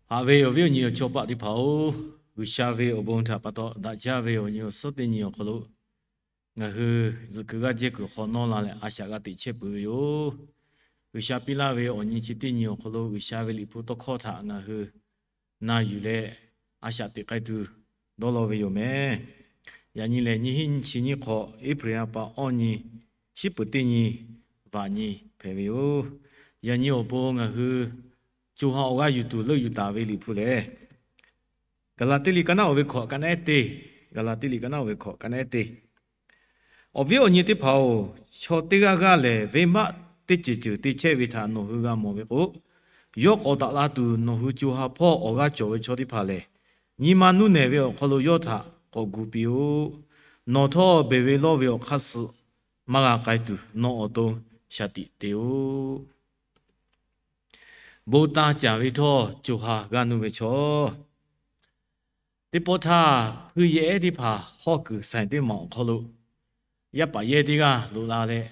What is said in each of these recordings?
Haꞈ ve awˬ viˉ awˬ nyi awˬ chawˇ paˆ teˇ hpaˍ-oˬ, G'uiˬsha ve awˬ bon htaꞈ pa taw daꞈ jaˇ ve awˬ nyi awˬ suhˉ teˇ nyi awˬ hk'aw lo ngaˬ hui zuhꞈ kuiˬ g'aˇ jehˇ kuiˬ hk'aw nawˇ la leh a shaꞈ g'a teꞈ chehˇ peuˬ ve yoˬ. G'uiˬsha piˇ laˇ ve awˬ nyi chi teˇ nyi awˬ hk'aw lo G'uiˬsha ve Liꞈ hpu tawˇ hkawˇ htaꞈ ngaˬ hui na yuˬ leh a shaꞈ teꞈ k'ai tuˬ dawˇ law ve yoˬ mehˍ. Yaꞈ nyi lehˬ, nyiˇ hinˉ nyiˇ chi nyiˇ hk'awꞈ, April ha pa awˇ nyi, shiˉ peuˍ teˇ nyi, vaꞈ nyi hpehꞈ ve yoˬ. Yaꞈ nyi awˬ bon ngaˬ hui co ha awˬ g'aˇ yuˬ tuˬ leuˆ yuˬ taˍ ve Liꞈ hpu lehˬ, Gaˍlaˍtiˆ liꞈ ka naˉ oˇ ve hkawꞈ ka naˉ ehˉ teˇ, Gaˍlaˍtiˆ liꞈ ka naˉ oˇ ve hkawꞈ ka naˉ ehˉ teˇ. Awˬ viˉ awˬ nyi teˇ hpaˍ-oˬ, chaw teˇ g'aˇ g'aˇ lehˬ venˇbaˆ teˇ ceuˬ ceuˬ te chehˇ ve htaꞈ nawˬ hui g'a mawˬ ve k'o, yawˇ k'awꞈ daꞈ la tuˬ nawˬ hui co ha hpawˇ awˬ g'aˇ cawˬ ve chaw teˇ hpaˍ lehˬ, nyi ma nuˇ nehˬ ve awˬ hk'aw lo yawˇ htaꞈ k'awꞈ gu piˇ-oˆ. Nawˬ htawˇ beˬ ve lawˇ ve awˬ hk'aˇ suh maˇ g'a k'ai tuˬ, nawˬ awˬ to shaˍ tiꞈ te-oˆ. Bon taˇ caˍ ve htawˇ co ha g'aˇ nuˇ ve chaw. Teˇ pawˆ htaˇ, hpuiˇ yehˇ teˇ hpaˍ hawˇ kuiˬ saiˍ teˇ maˬ awˬ hk'aw lo yaˇ paˍ yehˇ teˇ g'aˇ loꞈ la leh,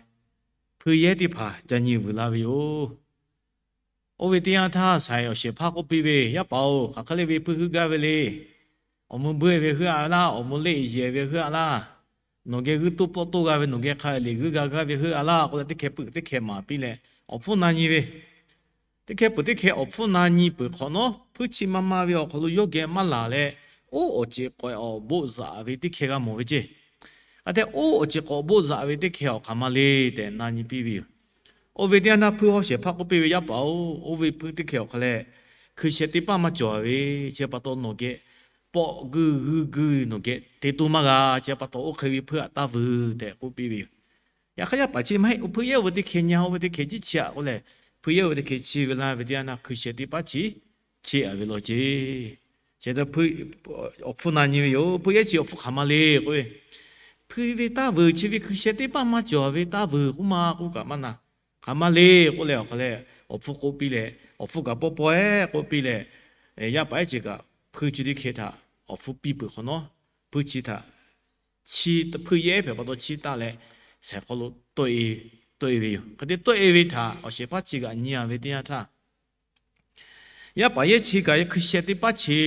hpuiˇ yehˇ teˇ hpaˍ ca nyi vuiˬ la ve yoˬ. Oˇ ve teˇ yanˇ htaˇ, saiˍ awˬ shehˍ hpaˇ k'oˆ piˇ ve, Yaˇ paˍ-oˬ, hk'aˬ hk'e le ve hpuiˇ heuˆ gaˇ ve le. Awˬ mvuh beuˆ ve heuˆ a laˇ, awˬ mvuh leˆ yehˬ ve heuˆ a laˇ, nawˬ geh g'uiˇ toˇ pawˆ toˇ g'a ve, nawˬ geh hk'a lehˬ g'uiˇ g'a gaˇ ve heuˆ a laˇ k'oˆ leh, teˇ hkeh peuˬ teˇ hkeh maˍ piˇ leh awˬ hpfuhˇ na nyi ve. Teˇ hkeh peuˬ teˇ hkeh awˬ hpfuhˇ na nyi peuˬ hk'awꞈ nawˉ, hpuiˇ chi ma ma ve awˬ hk'aw lo yawˇ geh maˇ laˬ leh, oˇ awˬ ceˬ k'awꞈ awˬ boˆ zaꞈ ve teˇ hkeh g'a mawˬ ve ceˇ. Hk'a te oˇ awˬ ceˬ k'awꞈ boˆ zaꞈ ve teˇ hkeh awˬ hk'aˬ ma le tehꞈ na nyi piˇ ve yoˬ. Oˇ ve teˇ yanˇ htaˇ hpuiˇ hawˇ shehˍ hpaˇ k'oˆ piˇ ve, Yaˇ paˍ-oˬ, oˇ ve hpuiˇ teˇ hkeh awˬ hk'a lehˬ, hkui sheh teˇ paˆ maˇ cawˬ ve, chi pa taw nawˬ geh pawˆ guˇ g'uiˇ guˇ nawˬ geh te toˇ maˇ g'a, chi pa taw oˇ hk'e ve hpuiˇ htaꞈ taˇ vuiˬ tehꞈ k'oˆ piˇ ve yoˬ. Yaꞈ hk'aˇ, yaˇ paˍ chi maˇ heˆ, oˇ hpuiˇ yehˇ oˇ ve teˇ hkeh nyi, oˇ ve teˇ hkeh jiˇ chi aꞈ k'oˆ leh, hpuiˇ yehˇ oˇ ve teˇ hkeh chi ve laˇ ve teˇ yanˇ htaˇ, hkui sheh teˇ paˆ chi cheˇ aꞈ ve law ceˇ. Chi htaꞈ awˬ hpfuhˇ na nyi ve yoˬ. Hpuiˇ yehˇ chi awˬ hpfuhˇ hk'aˬ ma le k'oˆ ve, hpuiˇ ve taˇ vuiˬ chi ve hkui sheh teˇ paˆ maˇ cawˬ ve taˇ vuiˬ k'oˆ ma k'oˆ kaꞈ maˇ na. Hk'aˬ ma le k'oˆ leh awˬ hk'a leh, awˬ hpfuhˇ k'oˆ piˇ leh, awˬ hpfuhˇ kaꞈ pawˇ pawˇ-eˬ k'oˆ piˇ leh, yaˇ paˍ ehˉ chi kaꞈ hpuiˇ chi teˇ hkeh htaꞈ awˬ hpfuhˇ piˇ peuˬ hk'awꞈ nawˉ, hpuiˇ chi htaꞈ chi hpuiˇ yehˇ hpehꞈ pa taw chiˇ taˆ leh, shaiˍ hk'aw lo tawˆ e ve yoˬ. Hk'e te tawˆ e ve htaꞈ awˬ shehˍ hpaˇ chi kaꞈ nyi a ve teˇ yanˇ htaˇ, yaˇ paˍ yehˇ chi kaꞈ hkui sheh teˇ paˆ chi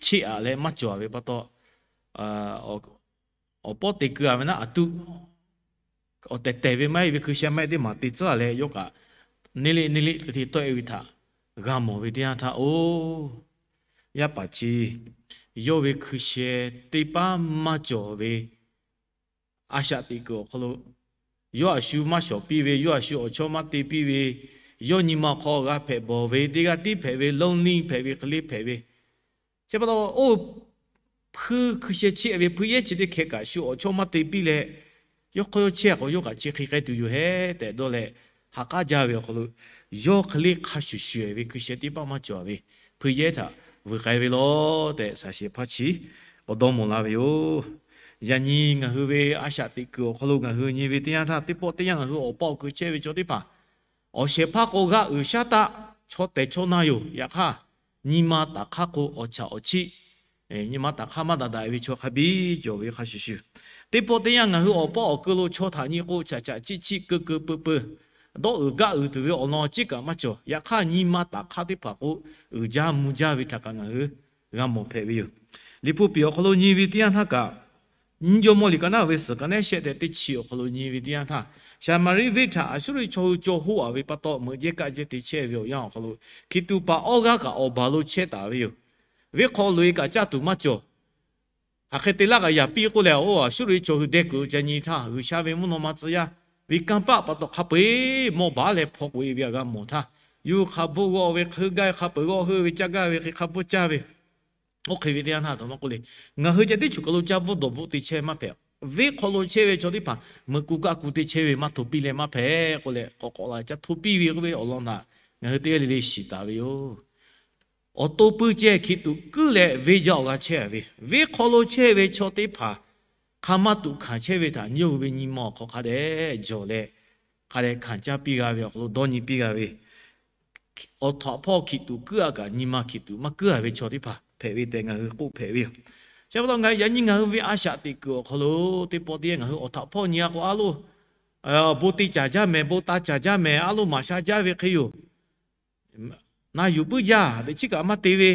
cheˇ aꞈ leh maˇ cawˬ a ve pa taw, awˬ pawˆ te keu a ve naˉ aˬ tuˆ, awˬ tehˬ tehˬ ve maˇ heˆ ve hkui sheh maˇ heˆ teˇ maˬ te tcuhˉ leh yawˇ kaꞈ neˇ liˆ neˇ liˆ te tawˆ e ve htaꞈ g'a mawˬ ve teˇ yanˇ htaˇ, oˇ, yaˇ paˍ chi yawˇ ve hkui sheh teˇ paˉ maˇ cawˬ ve a shaꞈ teꞈ kuiˬ awˬ hk'aw lo, yawˇ a shu maˇ shawˍ piˇ ve, yawˇ a shu awˬ chawˇ maˇ te piˇ ve, yawˇ nyi ma awˬ hk'aw g'a hpehꞈ bawˬ ve teˇ g'aˇ tiˉ hpehꞈ ve, lonely hpehꞈ ve, hk'e le hpehꞈ ve, chi pa taw oˇ hpuiˇ hkui sheh cheˇ ve hpuiˇ yehˇ chi teˇ hkeh kaꞈ shu awˬ chawˇ maˇ te piˇ leh, yawˇ hk'aw yawˇ chehˇ k'o yawˇ kaꞈ chi hk'e k'ai tuˬ yoˬ hehˉ tehꞈ dawˇ leh, ha k'aˉ jaˇ ve awˬ hk'aw lo, yawˇ hk'e le hk'a shuˍ shuˍ ve hkui sheh teˇ paˆ maˇ cawˬ ve hpuiˇ yehˇ htaꞈ vuiˬ k'ai ve law tehꞈ shaˍ shehˍ hpaˇ chi k'awꞈ dawˇ mawˬ la ve yoˬ. Yaꞈ nyi ngaˬ hui ve a shaꞈ teꞈ kuiˬ awˬ hk'aw lo ngaˬ hui nyi ve teˇ yanˇ htaˇ, teˇ pawˆ teˇ yanˇ ngaˬ hui awˬ pa awˬ kui chehˇ ve chaw teˇ hpaˍ, awˬ shehˍ hpaˇ k'o g'aˇ uiˍ shaˉ taˆ, chaw tehˬ chaw na yoˬ. Yaꞈ hk'aˇ, nyi ma taˍ hk'aˇ k'o awˬ chaꞈ awˬ chiˆ, nyi ma taˍ hk'aˇ maˇ daꞈ daꞈ ve chaw hk'a biˇ cawˬ ve hk'a shuˍ shuˍ, teˇ pawˆ teˇ yanˇ ngaˬ hui awˬ pa awˬ keu lo chaw htaꞈ nyi k'o chaꞈ chaꞈ chiˆ chiˆ keu keu peu peu, dawˇ uiˍ gaˇ uiˍ tuˬ ve awˬ lawn ciˉ kaꞈ maˇ cawˬ. Yaꞈ hk'aˇ, nyi ma taˍ hk'aˇ teˇ hpaˍ k'o uiˍ jaˇ mvuh jaˇ ve htaꞈ kaꞈ ngaˬ hui g'a mawˬ hpehꞈ ve yoˬ. Liꞈ hpu piˍ awˬ hk'aw lo nyi ve teˇ yanˇ htaˇ kaꞈ, Nyiˇ Jawˇmawˇ liꞈ ka naˉ ve suhˍ ka naˉ shehˆ tehꞈ teˇ chi awˬ hk'aw lo nyi ve teˇ yanˇ htaˇ, Saˍmaˍriˆ venˇ htaꞈ Aˍsuˇriˆ chaw hui caw hoˆ a ve pa taw, meuꞈ jehˇ kaˆ jehˇ te chehˇ ve awˬ yanˇ awˬ hk'aw lo, hkiˬ tuꞈ paˍ awˇ g'aˇ kaꞈ awˬ baˬ lo chehˇ taˍ ve yoˬ. Venˇ hk'aw loꞈ e kaꞈ caˇ tuˬ maˇ cawˬ. Hk'aˬ hk'e te laˇ kaꞈ yaꞈ piˇ k'oˆ leh, oˇ Aˍsuˇriˆ chaw hui deh kuiˬ lo ca nyi htaˇ, G'uiˬsha ve mvuhˇ naw ma tcuh yaˇ ve kanˇ paˆ pa taw hk'a peu eˬ mawˇ baˬ leh hpaw k'oꞈ e ve htaꞈ g'a mawˬ htaˇ, yuˬ hk'a bvuhˆ g'awˇ ve, hk'eˆ gaˇ ve hk'a peu eˬ g'awˇ heuˆ ve, caˇ gaˇ ve hk'e hk'a bvuhˆ caˇ ve, oˇ hk'e ve teˇ yanˇ htaˇ, a htoꞈ ma k'oˆ le, ngaˬ hui ceh teˇ ceuˬ kaˬ lo caˇ bvuhˆ dawˬ bvuhˆ te chehˇ maˇ hpehꞈ. Venˇ hk'aw lo chehˇ ve chaw teˇ hpaˍ meuꞈ ku kaˆ ku te chehˇ ve maˇ hto piˇ leh maˇ hpehꞈ k'oˆ leh, k'awꞈ k'awꞈ la caˇ hto piˇ ve k'oˆ ve awˬ lawn htaꞈ ngaˬ hui teˇ g'aˇ le le shiˍ taˍ ve yoˬ. Awˬ to pui ceh hkiˬ tuꞈ kuiˉ leh venˇ jaˇ awˬ g'a chehˇ a ve, venˇ hk'aw lo chehˇ ve chaw teˇ hpaˍ hk'a maˇ tuꞈ hkanˍ chehˇ ve htaꞈ yawˇ hui ve nyi ma awˬ hk'aw hk'a dehꞈ jawˬ leh, hk'a dehꞈ hkanˍ caˇ piˇ g'a ve awˬ hk'aw lo dawˇ nyi piˇ g'a ve, awˬ htaꞈ hpawˇ hkiˬ tuꞈ kuiˉ a kaꞈ nyi ma hkiˬ tuꞈ maˇ kuiˉ a ve chaw teˇ hpaˍ hpehꞈ ve tehꞈ ngaˬ hui k'oˆ hpehꞈ ve yoˬ. Chi pa taw yaꞈ nyi ngaˬ hui ve a shaꞈ teꞈ kuiˬ awˬ hk'aw lo teˇ pawˆ teˇ yanˇ ngaˬ hui awˬ htaꞈ hpawˇ nyi a k'o, a loˇ, bon te caˍ jaˇ mehˍ, bon taˇ caˍ jaˇ mehˍ, a loˇ maˍ sha jaˇ ve hk'e yoˬ. na yuˬ puiˉ jaˇ, teꞈ chiˉ kaꞈ maˇ te ve.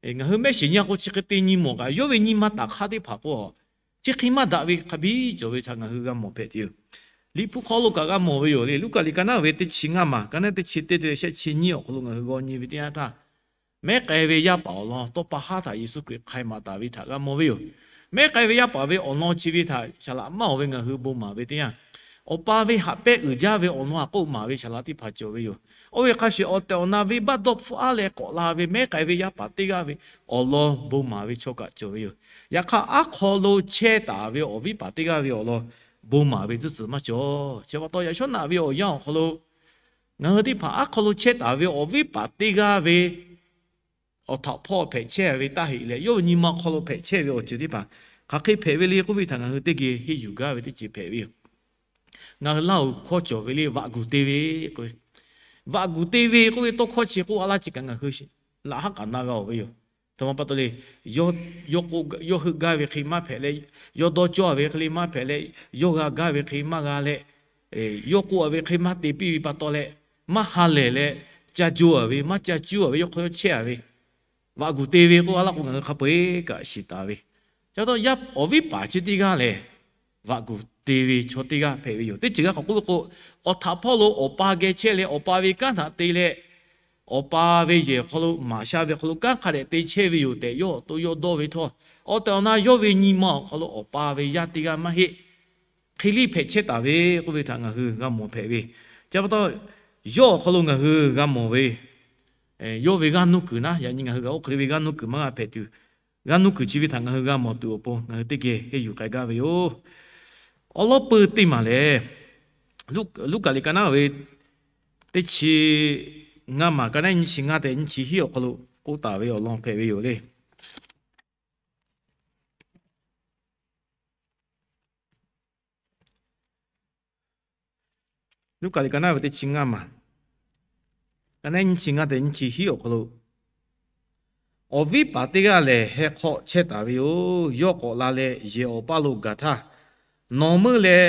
Ngaˬ hui mehˆ shiˍ nyi a k'o chi hk'e te nyi mawˬ kaꞈ, yawˇ ve nyi ma taˍ hk'aˇ teˇ hpaˍ k'o, chi hk'e maˇ daꞈ ve hk'a biˇ cawˬ ve htaꞈ ngaˬ hui g'a mawˬ hpehꞈ tuˬ yoˬ. Liꞈ hpu hk'aw lo kaꞈ g'a mawˬ ve yoˬ le. Luˉkaꞈ liꞈ ka naˉ ve teˇ chi ngaˇ maˬ, ka naˉ teˇ chi teˇ te leh shehˆ chi nyiˇ awˬ hk'aw lo ngaˬ hui g'aw nyi ve teˇ yanˇ htaˇ, mehˉ k'ai ve yaˇ paˍ awˬ lawn tawˇ pa haˉ htaꞈ Yeˍsuˆ Hkriꞈ hk'ai maˍ taˍ ve htaꞈ g'a mawˬ ve yoˬ. Mehˉ k'ai ve yaˇ paˍ ve awˬ lawn chi ve htaꞈ saˍ laꞈ maˇ oˬ ve ngaˬ hui bon maˍ ve teˇ yanˇ, awˬ pa ve haꞈ pehnˇ uiˍ jaˇ ve awˬ lawn htaꞈ k'oˆ maˍ ve saˍ laꞈ teˇ hpaˍ cawˬ ve yoˬ. Oˇ ve hk'a shuˍ, awˬ tehˬ awˬ na venˇbaˆ dawˇ hpfuhˆ aˉ leh k'awꞈ la ve mehˉ k'ai ve yaˇ paˍ teˇ g'aˇ ve awˬ lawn bon maˍ ve chaw kaꞈ cawˬ ve yoˬ. Yaꞈ hk'aˇ, aˉ hk'aw lo chehˇ taˍ ve awˬ viˉ paˍ teˇ g'aˇ ve awˬ lawn bon maˍ ve tcuhˉ tcuhˍ maˇ cawˬ. Chi pa taw, yaꞈ shawˉ naꞈ ve awˬ yanˇ awˬ hk'aw lo ngaˬ hui teˇ hpaˍ aˉ hk'aw lo chehˇ taˍ ve awˬ viˉ paˍ teˇ g'aˇ ve awˬ htaꞈ hpawˇ hpehꞈ chehˇ ve taˇ heˆ leh, yawˇ ve nyi ma hk'aw lo hpehꞈ chehˇ ve awˬ ceuˬ teˇ hpaˍ hk'aˬ hk'e hpehꞈ ve le k'oˆ ve htaꞈ ngaˬ hui teˇ geh henˇ yuˬ gaˇ ve teˇ ceuˬ hpehꞈ ve yoˬ. Ngaˬ hui Laˇ huˍ hkawˇ cawˬ ve le, vaꞈ guˬ te ve k'oˆ ve, vaꞈ guˬ te ve k'oˆ ve tawˇ hkawˇ chi k'oˆ a laˇ chi kaꞈ ngaˬ hui laꞈ haˉ k'aꞈ na g'a oˬ ve yoˬ. Aˬ htoꞈ ma pa taw le, yawˇ k'o, yawˇ heuˆ gaˇ ve hk'e maˇ hpehꞈ leh, yawˇ dawˇ cawˇ ve hk'e le maˇ hpehꞈ leh, yawˇ g'a gaˇ ve hk'e maˇ g'a leh, yawˇ k'oˆ a ve hk'e maˇ te piˇ ve pa taw leh, maˇ ha lehˬ leh, ca jo a ve, maˇ ca cuˇ a ve, yawˇ hk'aw yawˇ chehˇ a ve, vaꞈ guˬ te ve k'oˆ a laˇ k'o, ngaˬ hui hk'a peu-eˬ kaꞈ shiˍ taˍ ve. Chi pa taw, awˬ viˉ paˍ chi teˇ g'aˇ lehˬ, vaꞈ guˬ te ve chaw teˇ g'aˇ hpehꞈ ve yoˬ. Teˇ ceuˬ g'aˇ k'awꞈ k'oˆ ve k'o, awˬ htaꞈ hpawˇ lo awˬ pa geh chehˇ leh, awˬ pa ve kanˉ htaꞈ te leh, awˬ pa ve yehˬ awˬ hk'aw lo maˍ sha ve awˬ hk'aw lo kanˉ hk'a dehꞈ te chehˇ ve yoˬ tehꞈ, yawˇ awˬ to yawˇ dawˇ ve htawˇ, awˬ tehˬ awˬ na yawˇ ve nyi ma awˬ hk'aw lo awˬ pa ve yaˇ teˇ g'aˇ maˇ heˆ. Hk'e liˇ hpehꞈ chehˇ taˍ ve k'oˆ ve htaꞈ ngaˬ hui g'a mawˬ hpehꞈ ve. Chi pa taw, yawˇ awˬ hk'aw lo ngaˬ hui g'a mawˬ ve, yawˇ ve g'aˇ nuˇ kuiˬ naˉ, yaꞈ nyi ngaˬ hui kaꞈ oˇ hk'e ve g'aˇ nuˇ kuiˬ maˇ g'a hpehꞈ tuˬ, g'aˇ nuˇ kuiˬ chi ve htaꞈ ngaˬ hui g'a mawˬ tuˬ awˬ pon ngaˬ hui teˇ geh henˇ yuˬ k'ai gaˇ ve yoˬ. Awˬ lawn peuˬ teˇ maˬ lehˬ, Luˉkaꞈ liꞈ ka naˉ ve teˇ chi ngaˇ maˬ, ka naˉ nyiˇ chi ngaˇ tehꞈ nyiˇ chi hiˉ awˬ hk'aw lo k'oˆ taˍ ve awˬ lawn hpehꞈ ve yoˬ le. Luˉkaꞈ liꞈ ka naˉ ve teˇ chi ngaˇ maˬ, ka naˉ nyiˇ chi ngaˇ tehꞈ nyiˇ chi hiˉ awˬ hk'aw lo, awˬ viˉ paˍ teˇ g'aˇ lehˬ heh hk'aw chehˇ taˍ ve yoˬ. Yawˇ k'awꞈ la leh yehˬ awˬ paˇ lo gaˬ htaˇ, nawˬ meuˇ leh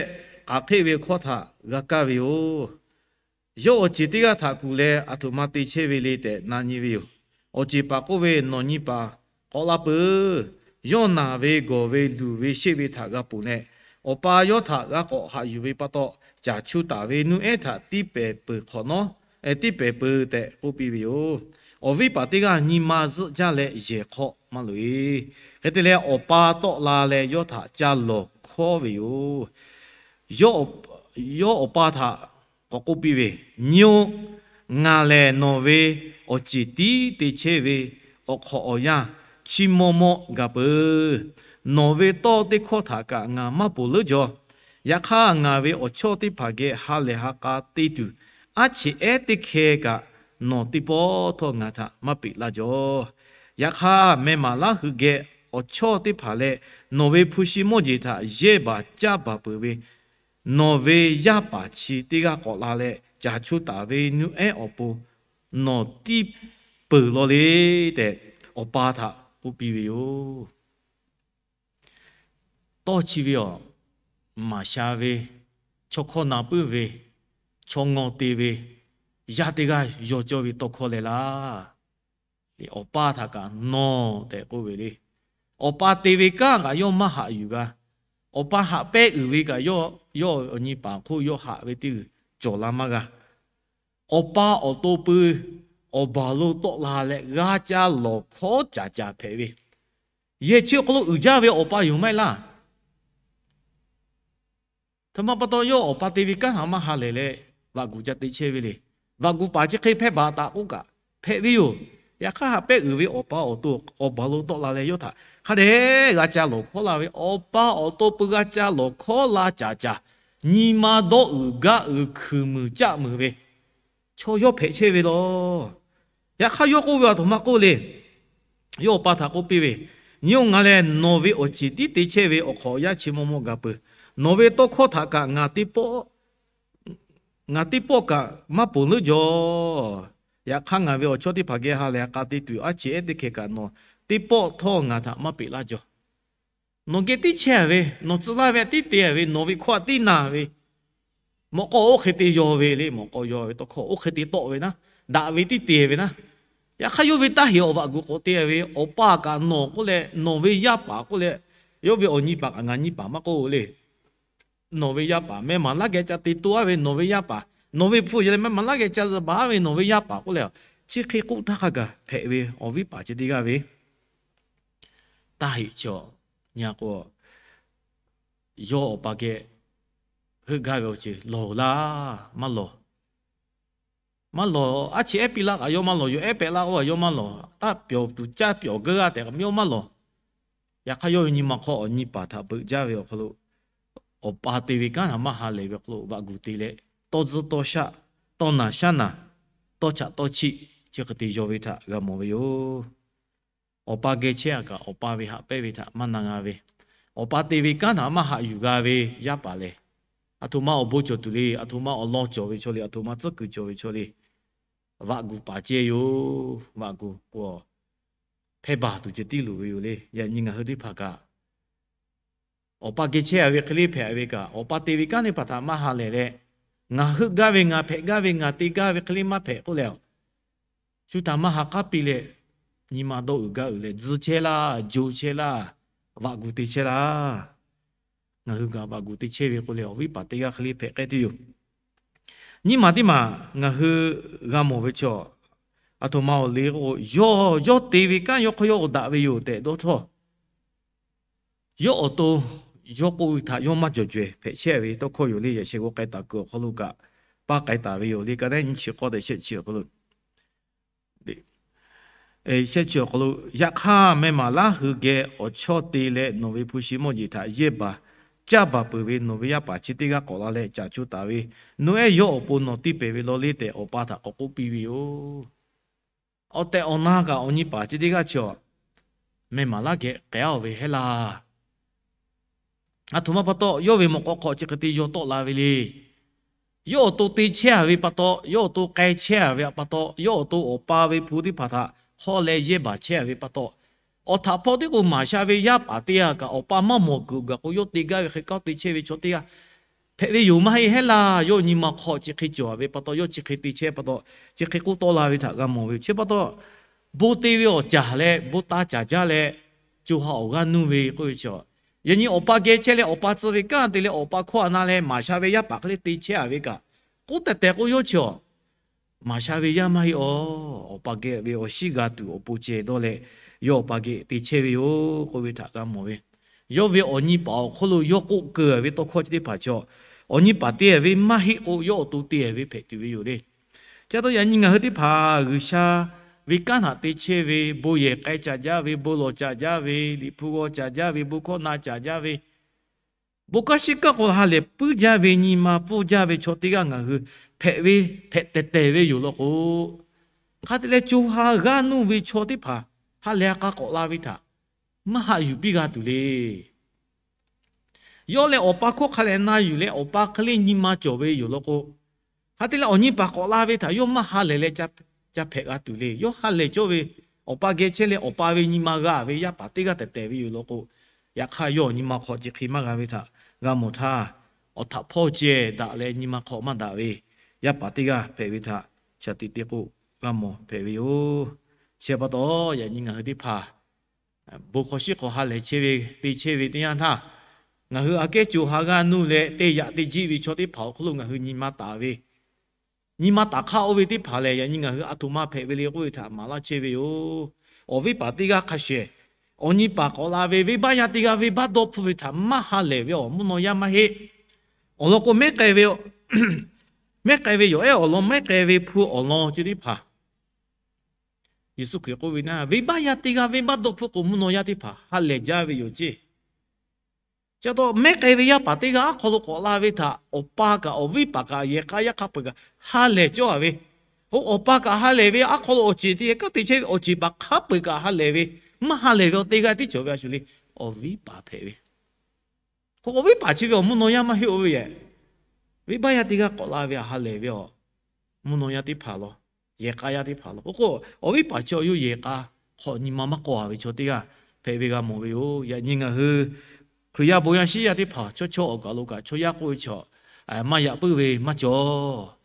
k'aˬ hk'eˆ ve hkawˇ htaꞈ g'a kaˇ ve yoˬ. Yawˇ awˬ ceˬ teˇ g'aˇ htaꞈ kuˬ leh aˬ htoꞈ ma te chehˇ ve le tehꞈ na nyi ve yoˬ. Awˬ ceˬ paˍ k'oˆ ve, Nawˬ nyi paˍ k'awꞈ la peuˬ. Yawˇ naˬ ve, gawˬ ve, luˬ ve, sheˆ ve htaꞈ g'a ponˬ leh, awˬ pa yawˇ htaꞈ g'a k'awꞈ haꞈ yuˬ ve pa taw, caˬ chu taˍ ve nuˇ ehˉ htaꞈ tiˇ pehˍ peuˬ hk'awꞈ nawˉ, tiˇ pehˍ peuˬ tehꞈ k'oˆ piˇ ve yoˬ. Awˬ viˉ paˍ teˇ g'aˇ nyi ma zuhˆ jaˇ leh yehˬ hk'aw maˇ loꞈ e. Hk'e te leh, awˬ pa tawˆ la leh yawˇ htaꞈ ca lawˬ hkawˉ ve yoˬ. Yawˇ awˬ pa htaꞈ k'awꞈ k'oˆ piˇ ve, Nyi-oˬ, ngaˬ lehˬ nawˬ ve awˬ ceˬ tiˉ te chehˇ ve awˬ hk'awꞈ awˬ yanˇ chi maw maw gaˬ peuˬ. Nawˬ ve tawˇ teˇ hkawˇ htaꞈ kaꞈ ngaˬ maˇ ponˬ leuˉ jaw. Yaꞈ hk'aˇ, ngaˬ ve awˬ chawˇ teˇ hpaˍ geh ha lehˬ ha k'a te tuˬ, aˉ cheꞈ ehˉ teˇ hkeh kaꞈ nawˬ teˇ pawˆ htawˇ ngaˬ htaꞈ maˇ peꞈ laˇ jaw. Yaꞈ hk'aˇ, meh maˍ laˇ hui geh awˬ chawˇ teˇ hpaˍ leh nawˬ ve hpu shi mawˇ jeˬ htaꞈ yehˇ baˬ caˇ baˬ peuˬ ve nawˬ ve yaˇ paˍ chi teˇ g'aˇ k'awꞈ la leh, caˬ chu taˍ ve nuˇ ehˉ awˬ pon nawˬ tiˇ peuˬ law le tehꞈ, awˬ pa htaꞈ k'oˆ piˇ ve yoˬ. Tawˇ chi ve awˬ maˍ sha ve, chaw hkawˇ na puiˉ ve, chaw ngaw te ve, yaˇ teˇ g'aˇ yaw cawˇ ve tawˇ hkawˇ leh laˇ. Awˬ pa htaꞈ kaꞈ nawˬ tehꞈ k'oˆ ve le. Awˬ pa te ve kanˉ kaꞈ yawˇ maˇ haꞈ yuˬ g'a. Awˬ pa haꞈ pehnˇ uiˍ ve kaꞈ yawˇ, yawˇ awˬ nyi paˍ hk'oˆ yawˇ haꞈ ve teˇ g'uiˬ cawˬ la maˇ g'a. Awˬ pa awˬ to pui awˬ baˬ lo tawˆ la leh g'a ca lawˬ hkawˉ caˍ caˍ hpehꞈ ve, yehˬ chi awˬ hk'aw lo uiˍ jaˇ ve awˬ pa yoˬ maˇ heˆ laˇ. Htoꞈ ma pa taw, yawˇ awˬ pa te ve kanˉ htaꞈ maˇ ha lehˬ leh, vaꞈ guˬ ca te chehˇ ve le. Vaꞈ guˬ paˍ chi hk'e hpehˇ baˬ taˍ k'oˆ kaꞈ hpehꞈ ve yoˬ. Yaꞈ hk'aˇ, haꞈ pehnˇ uiˍ ve awˬ pa awˬ to awˬ baˬ lo tawˆ la leh yawˇ htaꞈ hk'a dehꞈ g'a ca lawˬ hkawˉ la ve, awˬ pa awˬ to pui g'a ca lawˬ hkawˉ la caˍ caˍ, nyi ma dawˇ uiˍ gaˇ uiˍ hkuiˬ muiˬ caˆ muiˬ ve chaw yawˇ hpehꞈ chehˇ ve laˬ. Yaꞈ hk'aˇ, yawˇ k'oˆ ve, Aˬ htoꞈ ma k'oˆ le. Yawˇ awˬ pa htaꞈ k'oˆ piˇ ve, Nyi-oˬ, ngaˬ lehˬ nawˬ ve awˬ ceˬ tiˉ te chehˇ ve awˬ hk'awꞈ awˬ yanˇ chi maw maw gaˬ peuˬ. Nawˬ ve tawˇ hkawˇ htaꞈ kaꞈ ngaˬ teˇ pawˆ ngaˬ teˇ pawˆ kaꞈ maˇ ponˬ leuˉ jaw. Yaꞈ hk'aˇ, ngaˬ ve awˬ chawˇ teˇ hpaˍ geh ha lehˬ ha k'a te tuˬ, aˉ cheꞈ ehˉ teˇ hkeh kaꞈ nawˬ teˇ pawˆ htawˇ ngaˬ htaꞈ maˇ peꞈ laˇ jaw. Nawˬ geh tiˉ chehˇ ve, nawˬ tcuh laˇ ve tiˉ te ve, nawˬ ve hkawˇ tiˉ na ve, mawꞈ k'aw oˇ hk'e te yaw ve le. Mawꞈ k'aw yaw ve tawˇ hkawˇ oˇ hk'e te tawˆ ve naˉ, daꞈ ve tiˉ te ve naˉ. Yaꞈ hk'aˇ yawˇ ve taˇ heˍ awˬ vaꞈ guˬ k'awꞈ te ve, awˬ pa kaꞈ nawˬ k'oˆ leh, nawˬ ve yaˇ paˍ k'oˆ leh, yawˇ ve awˬ nyi paˍ kaꞈ ngaˬ nyi paˍ maˇ k'oˆ le. Nawˬ ve yaˇ paˍ meh maˍ laˇ geh ca te toˇ aˉ ve nawˬ ve yaˇ paˍ, nawˬ ve hpu yehˬ leh meh maˍ laˇ geh ca zuhꞈ baˬ aˉ ve nawˬ ve yaˇ paˍ k'oˆ leh, chi hk'e k'oˆ htaˇ hk'a gaˬ hpehꞈ ve awˬ viˉ paˍ chi teˇ g'aˇ ve taˇ heˍ chaw nyi k'o, yawˇ awˬ pa geh heuˆ gaˇ ve awˬ ceuˬ lawˬ laˇ, maˇ lawˬ. Maˇ lawˬ, aˉ chi ehˉ piˇ laˇ kaꞈ yawˇ maˇ lawˬ, yawˇ ehˉ pehꞈ laˇ k'o yawˇ maˇ lawˬ, taˇ pyawˬ tuˬ caˇ pyawˬ geuˇ g'aˇ tehꞈ kaꞈ yawˇ maˇ lawˬ. Yaꞈ hk'aˇ yawˇ ve nyi ma hk'aw awˬ nyi paˍ htaꞈ beuꞈ jaˇ ve awˬ hk'aw lo, awˬ pa te ve kanˉ htaꞈ maˇ ha lehˬ ve awˬ hk'aw lo vaꞈ guˬ te leh, tawˇ tzuhˇ tawˇ shaˆ, tawˇ naˬ shaˉ naˬ, tawˇ chaꞈ tawˇ chiˆ, chi hk'e te yaw ve htaꞈ g'a mawˬ ve yoˬ. Awˬ pa geh chehˇ a kaꞈ awˬ pa ve haꞈ pehnˇ ve htaꞈ maˇ na g'a ve, awˬ pa te ve kanˉ htaꞈ maˇ haꞈ yuˬ g'a ve yaˇ paˍ lehˬ, aˬ htoꞈ ma awˬ bon cawˬ tuˬ le, aˬ htoꞈ ma awˬ lawn cawˬ ve chaw le, aˬ htoꞈ ma tcuhˉ kuiˬ cawˬ ve chaw le, vaꞈ guˬ paˍ cehˇ yoˬ. Vaꞈ guˬ k'o, hpehˇ baˬ tuˬ ceh tiˉ loˍ ve yoˬ le. Yaꞈ nyi ngaˬ hui teˇ hpaˍ kaꞈ, awˬ pa geh chehˇ a ve hk'e le hpehꞈ ve kaꞈ, awˬ pa te ve kanˉ teˇ hpaˍ htaꞈ maˇ ha lehˬ leh, ngaˬ heuˆ gaˇ ve, ngaˬ hpehꞈ gaˇ ve, ngaˬ te gaˇ ve hk'e le maˇ hpehꞈ k'oˆ leh, shu htaꞈ maˇ ha k'aˉ piˇ leh, nyi ma dawˇ uiˍ gaˇ uiˍ leh, tzuhˇ chehˇ laˇ, jo chehˇ laˇ, vaꞈ guˬ te chehˇ laˇ. Ngaˬ hui kaꞈ vaꞈ guˬ te chehˇ ve k'oˆ leh, awˬ viˉ paˍ teˇ g'aˇ hk'e le hpehꞈ k'ai tuˬ yoˬ. Nyiˇ maˬ teˇ maˬ ngaˬ hui g'a mawˬ ve chaw, aˬ htoꞈ ma awˬ le k'o, yawˇ yawˇ te ve kanˉ yawˇ hk'aw yawˇ k'awꞈ daꞈ ve yoˬ tehꞈ dawˇ htawˇ, yawˇ awˬ to yawˇ k'oˆ ve htaꞈ yawˇ maˇ cawˬ caweh hpehꞈ chehˇ ve tawˇ hkawˇ yoˬ le. Yaꞈ sheh g'aw k'ai taˍ kuiˬ awˬ hk'aw lo kaꞈ, paˇ k'ai taˍ ve yoˬ le. Ka naˉ nyi chi k'awˇ tehꞈ shehˆ chi awˬ hk'aw lo, shehˆ chi awˬ hk'aw lo, yaꞈ hk'aˇ meh maˍ laˇ hui geh awˬ chawˇ te leh nawˬ ve hpu shi mawˇ jeˬ htaꞈ yehˇ baˬ caˇ baˬ peuˬ ve nawˬ ve yaˇ paˍ chi teˇ g'aˇ k'awꞈ la leh caꞈ co taˍ ve, nawˬ ehˉ yawˇ awˬ pon nawˬ tiˇ pehˍ ve law le tehꞈ awˬ pa htaꞈ k'awꞈ k'oˆ piˇ ve yoˬ. Awˬ tehˬ awˬ na kaꞈ awˬ nyi paˍ chi teˇ g'aˇ chi awˬ, meh maˍ laˇ geh k'ehˉ-oˬ ve hehˉ laˇ. Aˬ htoꞈ ma pa taw, yawˇ ve mawꞈ k'aw hk'aw chi hk'e te yaw tawˆ la ve le. Yawˇ awˬ to te chehˇ a ve pa taw, yawˇ awˬ to k'ai chehˇ a ve pa taw, yawˇ awˬ to awˬ pa ve hpu teˇ hpaˍ htaꞈ hk'awˇ leh yehˇ baˬ chehˇ a ve pa taw, awˬ htaꞈ hpawˇ tiˉ k'o maˍ sha ve yaˇ paˍ teˇ g'aˇ kaꞈ awˬ pa maˇ mawˬ kuiˬ gaˬ k'o, yawˇ te gaˇ ve hk'e kanˉ te chehˇ ve chaw teˇ g'aˇ hpehꞈ ve yoˬ maˇ heˆ hehˉ laˇ. Yawˇ nyi ma hk'aw chi hk'e cawˬ ve pa taw, yawˇ chi hk'e te chehˇ pa taw, chi hk'e k'oˆ tawˆ la ve htaꞈ g'a mawˬ ve yoˬ. Chi pa taw, bon te ve awˬ caˬ leh bon taˇ caˍ jaˇ leh, co ha awˬ g'aˇ nuˇ ve k'oˆ ve chi, yaꞈ nyi awˬ pa geh chehˇ leh awˬ pa tcuh ve kanˉ te leh awˬ pa hkawˇ a na leh maˍ sha ve yaˇ paˍ hk'e le te chehˇ a ve kaꞈ, k'oˆ tehˬ tehˬ k'o yawˇ chi awˬ maˍ sha ve yaˇ maˇ heˆ-oˬ. Awˬ pa geh ve awˬ shiˉ g'a tuˬ awˬ pon ceh dawˇ leh, yawˇ awˬ pa geh te chehˇ ve yoˬ k'oˆ ve htaꞈ g'a mawˬ ve. Yawˇ ve awˬ nyi paˍ awˬ hk'oˆ lo yawˇ k'oˆ keu ve tawˇ hkawˇ chi teˇ hpaˍ chi, awˬ nyi paˍ te ve maˇ heˆ k'o, yawˇ awˬ to te ve hpehꞈ tuˬ ve yoˬ le. Chi pa taw yaꞈ nyi ngaˬ hui teˇ hpaˍ G'uiˬsha ve kanˉ htaꞈ te chehˇ ve, bon yehˬ k'ai caˍ jaˇ ve, bon lawˬ caˍ jaˇ ve, liꞈ hpu g'aw caˍ jaˇ ve, bon hkawˇ na caˍ jaˇ ve, bon kanˉ shiˉ kanˉ k'o ha lehˬ puiˉ jaˇ ve, nyi ma pfuhˇ jaˇ ve chaw teˇ g'aˇ ngaˬ hui hpehꞈ ve, hpehꞈ tehˬ tehˬ ve yoˬ law k'o, hk'a te leh co ha g'aˇ nuˇ ve chaw teˇ hpaˍ ha lehˬ a k'a k'awꞈ la ve htaꞈ maˇ haꞈ yuˬ piˇ g'a tuˬ le. Yawˇ leh awˬ pa hkawˇ hk'a lehˬ na yuˬ leh awˬ pa hk'e le nyi ma cawˬ ve yoˬ law k'o, hk'a te leh awˬ nyi paˍ k'awꞈ la ve htaꞈ yawˇ maˇ ha lehˬ leh ca hpehꞈ g'a tuˬ le. Yawˇ ha lehˬ cawˇ ve, awˬ pa geh chehˇ leh awˬ pa ve nyi ma g'a ve yaˇ paˍ teˇ g'aˇ tehˬ tehˬ ve yoˬ law k'o, yaꞈ hk'aˇ yawˇ awˬ nyi ma hk'aw chi hk'e maˇ g'a ve htaꞈ g'a mawˬ htaˇ, awˬ htaꞈ hpawˇ ceh daꞈ leh nyi ma hk'aw maˇ daꞈ ve yaˇ paˍ teˇ g'aˇ hpehꞈ ve htaꞈ shaˍ tiꞈ te k'o g'a mawˬ hpehꞈ ve yoˬ. Chi pa taw, yaꞈ nyi ngaˬ hui teˇ hpaˍ bon hk'aw shiˉ hk'aw ha lehˬ chehˇ ve te chehˇ ve teˇ yanˇ htaˇ, ngaˬ hui aꞈ kehˉ co ha g'aˇ nuˇ leh teˇ yaꞈ teˇ jiˆ ve chaw teˇ hpaˍ awˬ hk'aw lo ngaˬ hui nyi ma taˍ ve, nyi ma taˍ hk'aˇ oˇ ve teˇ hpaˍ lehˬ, yaꞈ nyi ngaˬ hui aˬ htoꞈ ma hpehꞈ ve le k'oˆ ve htaꞈ maˍ laˇ chehˇ ve yoˬ. Awˬ viˉ paˍ teˇ g'aˇ hk'a shehˍ, awˬ nyi paˍ k'awꞈ la ve venˇbaˆ yaˇ teˇ g'aˇ venˇbaˆ dawˇ hpfuhˇ ve htaꞈ maˇ ha lehˬ ve awˬ mvuhˇ naw yaˇ maˇ heˆ. Awˬ lawn k'o, mehˉ k'ai ve, mehˉ k'ai ve yawˬ ehˉ awˬ lawn, mehˉ k'ai ve hpu awˬ lawn chi teˇ hpaˍ Yeˍsuˆ Hkriꞈ k'oˆ ve naˆ, venˇbaˆ yaˇ teˇ g'aˇ venˇbaˆ dawˇ hpfuhˇ k'o, mvuhˇ naw yaˇ teˇ hpaˍ ha lehˬ jaˇ ve yoˬ ceˇ. Chi pa taw, mehˉ k'ai ve yaˇ paˍ teˇ g'aˇ aˉ hk'aw lo k'awꞈ la ve htaꞈ awˬ pa kaꞈ awˬ viˉ paˍ kaꞈ yehˬ k'a yaˇ hk'a peu-eˬ kaꞈ ha lehˬ cawˇ a ve, k'o awˬ pa kaꞈ ha lehˬ ve aˉ hk'aw lo awˬ ceˬ teˇ g'aˇ kanˉ te chehˇ ve awˬ ceˬ paˍ hk'a peu-eˬ kaꞈ ha lehˬ ve, maˇ ha lehˬ ve awˬ teˇ g'aˇ tiˉ cawˬ ve a shu le, awˬ viˉ paˍ hpehꞈ ve. K'o, awˬ viˉ paˍ chi ve awˬ mvuhˇ naw yaˇ maˇ heˆ oˇ ve yehˬ, venˇbaˆ yaˇ teˇ g'aˇ k'awꞈ la ve htaꞈ ha lehˬ ve awˬ mvuhˇ naw yaˇ teˇ hpaˍ law, yehˬ k'a yaˇ teˇ hpaˍ law. K'o k'o, awˬ viˉ paˍ chi awˬ yawˇ yehˬ k'a hk'awꞈ nyi ma maˇ k'awꞈ a ve chaw teˇ g'aˇ hpehꞈ ve g'a mawˬ ve yoˬ. Yaꞈ nyi ngaˬ hui Hkriꞈ yaˇ bon yaˇ shiˉ yaˇ teˇ hpaˍ chaw chaw awˬ kaˬ lo kaꞈ chaw yaˇ k'oˆ ve chaw maˇ yaꞈ puiˉ ve maˇ cawˬ.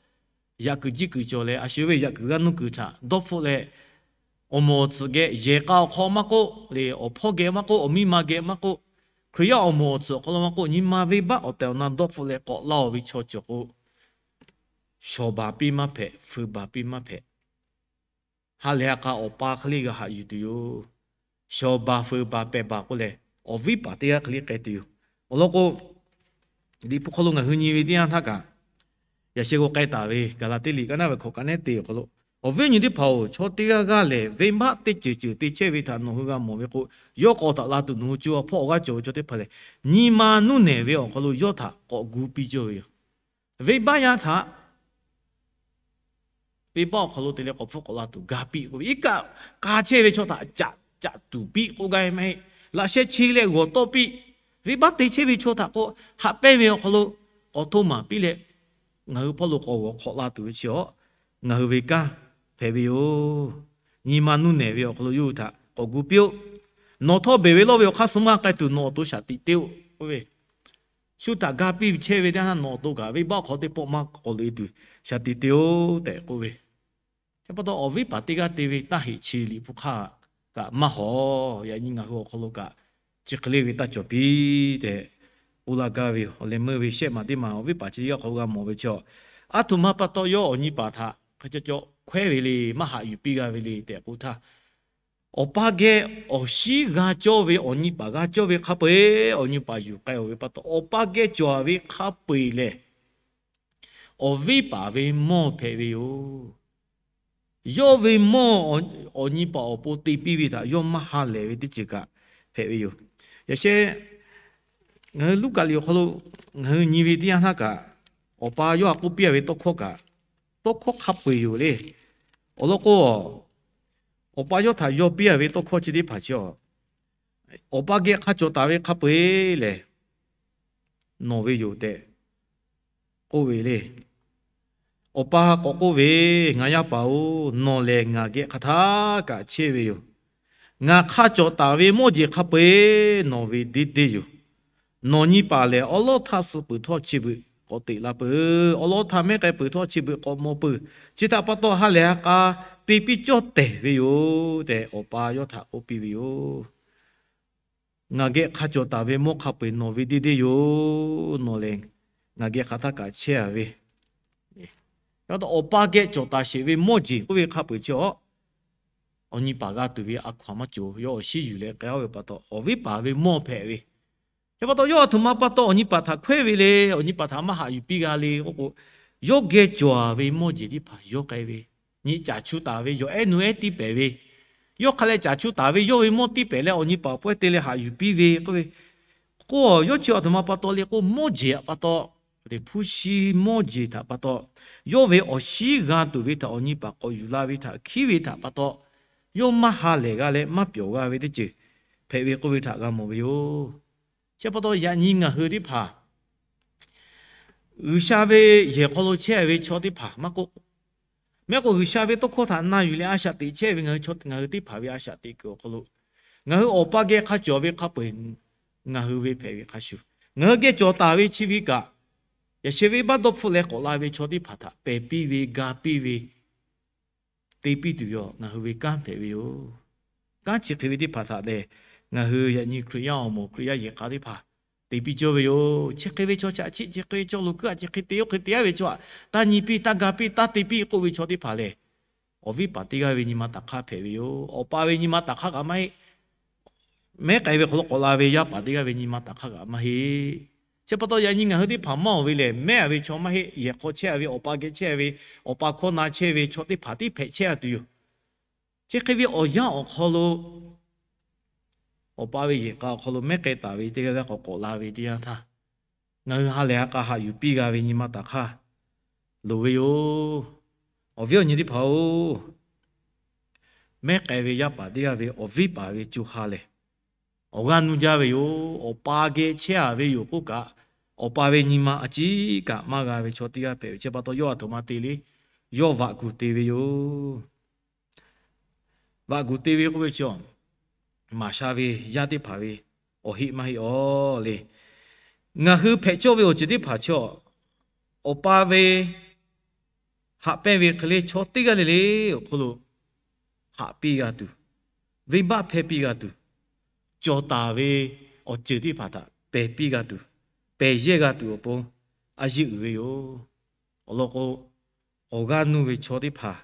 yaꞈ kuiˬ jiˇ kuiˬ cawˬ leh, a shu ve yaꞈ kuiˬ g'aˇ nuˇ kuiˬ htaꞈ dawˇ hpfuhˆ leh, awˬ moˍ awˬ tsuhꞈ geh yehˬ k'a awˬ hk'aw maˇ k'oˆ le, awˬ hpawˇ geh maˇ k'oˆ, awˬ miˇ ma geh maˇ k'oˆ, Hkriꞈ yaˇ awˬ moˍ awˬ tsuhꞈ awˬ hk'aw lo maˇ k'oˆ, nyi ma venˇbaˆ awˬ tehˬ awˬ na dawˇ hpfuhˆ leh k'awꞈ laˇ-oˬ ve chaw cawˬ k'o, shawˍ baˬ piˇ maˇ hpehꞈ, feu baˬ piˇ maˇ hpehꞈ. Ha lehˬ ha k'a Awˬ pa hk'e le g'a haꞈ yuˬ tuˬ yoˬ. Shawˍ baˬ, feu baˬ, pehˬ baˬ k'oˆ leh, awˬ viˉ paˍ teˇ g'aˇ hk'e le k'ai tuˬ yoˬ. Awˬ lawn k'o, Liꞈ hpu hk'aw lo ngaˬ hui nyi ve teˇ yanˇ htaˇ kaꞈ, yaꞈ sheh g'a k'ai taˍ ve Gaˍlaˍtiˆ liꞈ kaˉ naˉ ve hkawꞈ kaꞈ nehˉ te awˬ hk'aw lo, awˬ viˉ awˬ nyi teˇ hpaˍ-oˬ, chaw teˇ g'aˇ g'aˇ lehˬ venˇbaˆ teˇ ceuˬ ceuˬ te chehˇ ve htaꞈ nawˬ hui g'a mawˬ ve k'o, yawˇ k'awꞈ taˍ la tuˬ nawˬ hui co ha hpawˇ awˬ g'aˇ cawˬ ve chaw teˇ hpaˍ lehˬ, nyi ma nuˇ nehˬ ve awˬ hk'aw lo yawˇ htaꞈ k'awꞈ gu piˇ cawˇ ve yoˬ. Venˇbaˆ yaˇ htaꞈ venˇbaˆ awˬ hk'aw lo te leh k'awꞈ hpfuhˆ k'awꞈ la tuˬ ga piˇ k'oˆ ve, iˉ kaˆ k'a chehˇ ve chaw htaꞈ caꞈ caꞈ tuˬ piˇ k'oˆ gaˇ ve maˇ heˆ. Laꞈ sheh che leh g'awˬ tawˆ piˇ. Venˇbaˆ te chehˇ ve chaw htaꞈ k'o, haꞈ pehnˇ ve awˬ hk'aw lo k'awꞈ hto maˍ piˇ leh, ngaˬ hui hpawˇ lo k'awꞈ g'awˬ hk'awꞈ la tuˬ ve chi awˬ, ngaˬ hui ve kanˉ hpehꞈ ve yoˬ. Nyi ma nuˇ nehˬ ve awˬ hk'aw lo yawˇ hui htaꞈ k'awꞈ gu piˇ-oˆ. Nawˬ htawˇ beˬ ve lawˇ ve awˬ hk'aˇ suh maˇ k'ai tuˬ nawˬ awˬ to shaˍ tiꞈ te-oˆ k'oˆ ve, shu htaꞈ ga piˇ chehˇ ve teˇ yanˇ nawˬ awˬ to kaꞈ venˇbaˆ hk'aw teˇ pawˆ maˇ k'awꞈ loꞈ-e tuˬ shaˍ tiꞈ te-oˆ tehꞈ k'oˆ ve. Chi pa taw awˬ viˉ paˍ teˇ g'aˇ te ve taˇ heꞈ chi Liꞈ hpu hk'aˇ kaꞈ maˇ hawˍ. Yaꞈ nyi ngaˬ hui awˬ hk'aw lo kaꞈ chi hk'e le ve taˇ cawˬ piˇ tehꞈ k'oˆ laˇ gaˇ ve yoˬ. Awˬ leh meuˇ ve shehˆ maˬ teˇ maˬ awˬ viˉ paˍ chi teˇ g'aˇ hk'aw lo g'a mawˬ ve chi, aˉ htoꞈ ma pa taw yawˇ awˬ nyi paˍ htaꞈ hk'a caw caw hkawehˉ ve le, maˇ haꞈ yuˬ piˇ g'a ve le tehꞈ k'oˆ htaˇ, awˬ pa geh awˬ shinˉ g'a cawˇ ve awˬ nyi paˍ g'a cawˇ ve hk'a peu-eˬ awˬ nyi paˍ yuˬ k'ai-oˬ ve pa taw, awˬ pa geh cawˬ ve hk'a peu-eˬ lehˬ, awˬ viˉ paˍ ve mawˇ hpehꞈ ve yoˬ. Yawˇ ve mawˇ awˬ nyi paˍ awˬ pon te piˇ ve htaꞈ yawˇ maˇ ha lehˬ ve teˇ ceuˬ kaꞈ hpehꞈ ve yoˬ. Yaꞈ sheh ngaˬ hui Luˉkaꞈ liꞈ awˬ hk'aw lo ngaˬ hui nyi ve teˇ yanˇ htaˇ kaꞈ, awˬ pa yawˇ htaꞈ k'oˆ piˇ ve tawˇ hkawˇ kaꞈ, tawˇ hkawˇ hk'a peu-eˬ yoˬ le. Awˬ lawn k'o, awˬ pa yawˇ htaꞈ yaw piˇ-a ve tawˇ hkawˇ chi teˇ hpaˍ chi, awˬ pa geh hk'a cawˬ taˍ ve hk'a peu-eˬ lehˬ, nawˬ ve yoˬ tehꞈ k'oˆ ve le. Awˬ pa k'awꞈ k'oˆ ve, Ngaˬ yaˇ paˍ-oˬ, nawˬ lehˬ ngaˬ geh hk'aˬ htaˇ kaꞈ chehˇ ve yoˬ. Ngaˬ hk'a cawˬ taˍ ve mawˇ jeˬ hk'a peu-eˬ nawˬ ve deˇ deˇ yoˬ. Nawˬ nyi paˍ lehˬ, awˉ lawˉ htaˇ suh peuˬ htawˇ chi beuꞈ k'awꞈ teꞈ la peuˬ. Awˉ lawˉ htaˇ mehˉ k'ai peuˬ htawˇ chi beuꞈ k'awꞈ maw peuˬ. Chi htaꞈ pa taw ha lehˬ ha k'a te piˇ cawˇ tehˬ ve yoˬ tehꞈ, awˬ pa yawˇ htaꞈ k'oˆ piˇ ve yoˬ. Ngaˬ geh hk'a cawˬ taˍ ve mawˇ hk'a peu-eˬ nawˬ ve deˇ deˇ yoˬ. Nawˬ lehˬ ngaˬ geh hk'aˬ htaˇ kaꞈ chehˇ-a ve. Awˬ pa geh cawˬ taˍ sheˍ ve mawˇ jeˬ k'oˆ ve hk'a peu-eˬ chi awˬ, awˬ nyi paˍ g'a tuˬ ve a hkaw-anˬ maˇ cawˬ. Yawˇ awˬ shinˉ yuˬ leh k'ai-a ve pa taw, awˬ viˉ paˍ ve mawˇ hpehꞈ ve. Chi pa taw yawˇ a htoꞈ ma pa taw awˬ nyi paˍ htaꞈ hkawehˉ ve le, awˬ nyi paˍ htaꞈ maˇ haꞈ yuˬ piˇ g'a le k'oˆ k'o, yawˇ geh cawˬ-a ve mawˇ jeˬ teˇ hpaˍ yawˇ k'ai ve, nyi caˬ chu taˍ ve, yawˬ ehˉ nu ehˉ tiˇ pehˍ ve, yawˇ hk'a leh caˬ chu taˍ ve yawˇ ve mawˇ tiˇ pehˍ leh awˬ nyi paˍ awˬ pawehˇ te leh haꞈ yuˬ piˇ ve k'oˆ ve, k'o, yawˇ chi a htoꞈ ma pa taw le k'o, mawˇ jeˬ htaꞈ pa taw, hpu shi mawˇ jeˬ htaꞈ pa taw, yawˇ ve awˬ shinˉ g'a tuˬ ve htaꞈ awˬ nyi paˍ k'awꞈ yuˬ la ve htaꞈ hkiˉ ve htaꞈ pa taw, yawˇ maˇ ha lehˬ g'a leh maˇ pyawˬ g'a ve teˇ ceuˬ hpehꞈ ve k'oˆ ve htaꞈ g'a mawˬ ve yoˬ. Chi pa taw yaꞈ nyi ngaˬ hui teˇ hpaˍ G'uiˬsha ve yehˬ hk'aw lo chehˇ ve chaw teˇ hpaˍ maˇ k'oˆ, mehˆ k'o G'uiˬsha ve tawˇ hkawˇ htaꞈ na yuˬ leh a shaꞈ teꞈ chehˇ ve ngaˬ hui, ngaˬ hui teˇ hpaˍ ve a shaꞈ teꞈ kuiˬ awˬ hk'aw lo, ngaˬ hui awˬ pa geh hk'a cawˬ ve hk'a peu-eˬ ngaˬ hui ve hpehꞈ ve hk'a shuˍ, ngaˬ hui geh cawˬ taˍ ve chi ve kaꞈ, yaꞈ sheh venˇbaˆ dawˇ hpfuhˆ leh k'awꞈ la ve chaw teˇ hpaˍ htaꞈ pehˬ piˇ ve, ga piˇ ve, te piˇ tuˬ ve awˬ ngaˬ hui ve kanˉ hpehꞈ ve yoˬ. Kanˉ chi hk'e ve teˇ hpaˍ htaꞈ lehˬ, ngaˬ hui yaꞈ nyi Hkriꞈ yaˇ awˬ moˍ, Hkriꞈ yaˇ yehˬ k'a teˇ hpaˍ te piˇ cawˇ ve yoˬ. Chi hk'e ve chaw chaꞈ chiˆ, chi hk'e ve chaw luˬ kuiˉ aꞈ, chi hk'e te oˇ hk'e te-a ve chaw aꞈ, taˇ nyi piˇ, taˇ ga piˇ, taˇ te piˇ k'oˆ ve chaw teˇ hpaˍ lehˬ, awˬ viˉ paˍ teˇ g'aˇ ve nyi ma taˍ hk'aˇ hpehꞈ ve yoˬ. Awˬ pa ve nyi ma taˍ hk'aˇ kaꞈ maˇ heˆ. Mehˉ k'ai ve hk'aw lo k'awꞈ la ve yaˇ paˍ teˇ g'aˇ ve nyi ma taˍ hk'aˇ kaꞈ maˇ heˆ. Chi pa taw yaꞈ nyi ngaˬ hui teˇ hpaˍ maˇ-oˬ ve lehˬ, mehˉ-a ve chaw maˇ heˆ. Yehˬ hk'aw chehˇ-a ve, awˬ pa geh chehˇ-a ve, awˬ pa hkawˇ na chehˇ ve chaw teˇ hpaˍ tiˉ hpehꞈ chehˇ-a tuˬ yoˬ. Chi hk'e ve awˬ yanˇ awˬ hk'aw lo, awˬ pa ve yehˬ k'a awˬ hk'aw lo mehˉ k'ai taˍ ve teˇ g'aˇ g'aˇ k'awꞈ k'awꞈ la ve teˇ yanˇ htaˇ, ngaˬ hui ha lehˬ ha k'a haꞈ yuˬ piˇ g'a ve nyi ma taˍ hk'aˇ loˍ ve yoˬ. Awˬ viˉ awˬ nyi teˇ hpaˍ-oˬ, mehˉ k'ai ve yaˇ paˍ teˇ g'aˇ ve awˬ viˉ paˍ ve co ha lehˬ, awˬ g'aˇ nuˇ jaˇ ve yoˬ. Awˬ pa geh chehˇ-a ve yoˬ k'oˆ kaꞈ, awˬ pa ve nyi ma a ciˉ kaꞈ maˇ g'a ve chaw teˇ g'aˇ hpehꞈ ve. Chi pa taw yawˇ a htoꞈ ma te le, yawˇ vaꞈ kuˬ te ve yoˬ. Vaꞈ kuˬ te ve k'oˆ ve chi, maˍ sha ve yaˇ teˇ hpaˍ ve awˬ heˆ maˇ heˆ-aw le. Ngaˬ hui hpehꞈ cawˇ ve awˬ ceuˬ teˇ hpaˍ chi, awˬ pa ve haꞈ pehnˇ ve hk'e le chaw teˇ g'aˇ le le awˬ hk'oˆ lo haꞈ piˇ g'a tuˬ, venˇbaˆ hpehˇ piˇ g'a tuˬ, cawˬ taˍ ve awˬ ceuˬ teˇ hpaˍ htaꞈ pehˬ piˇ g'a tuˬ, pehˬ yehˇ g'a tuˬ awˬ pon a yeˇ uiˍ ve yoˬ. Awˬ lawn k'o, awˬ g'aˇ nuˇ ve chaw teˇ hpaˍ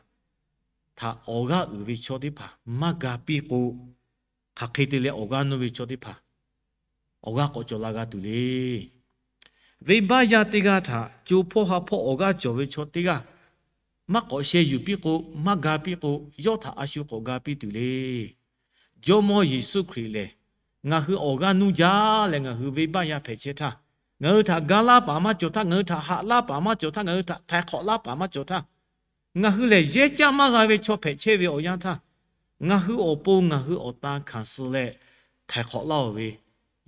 htaꞈ awˬ g'aˇ uiˍ ve chaw teˇ hpaˍ maˇ ga piˇ k'o, hk'aˬ hk'e te leh awˬ g'aˇ nuˇ ve chaw teˇ hpaˍ awˬ g'aˇ k'awꞈ cawˬ la g'a tuˬ le. Venˇbaˆ yaˇ teˇ g'aˇ htaꞈ co hpawˇ ha hpawˇ awˬ g'aˇ cawˬ ve chaw teˇ g'aˇ maˇ k'awꞈ sheh yuˬ piˇ k'o, maˇ ga piˇ k'o, yawˇ htaꞈ a shu k'awꞈ ga piˇ tuˬ le. Jawˇmawˇ Yeˍsuˆ Hkriꞈ lehˬ, ngaˬ hui awˬ g'aˇ nuˇ jaˇ leh ngaˬ hui venˇbaˆ yaˇ hpehꞈ chehˇ htaˇ, ngaˬ hui htaꞈ ga laˇ paˍ maˇ cawˬ htaˇ, ngaˬ hui htaꞈ haꞈ laˇ paˍ maˇ cawˬ htaˇ, ngaˬ hui htaꞈ htaiˍ hk'awꞈ laˇ paˍ maˇ cawˬ htaˇ, ngaˬ hui lehˬ yehˇ caˇ maˇ g'a ve chaw hpehꞈ chehˇ ve awˬ yanˇ htaˇ, ngaˬ hui awˬ pon ngaˬ hui awˬ tan hkanˍ suh leh htaiˍ hk'awꞈ laˇ-oˬ ve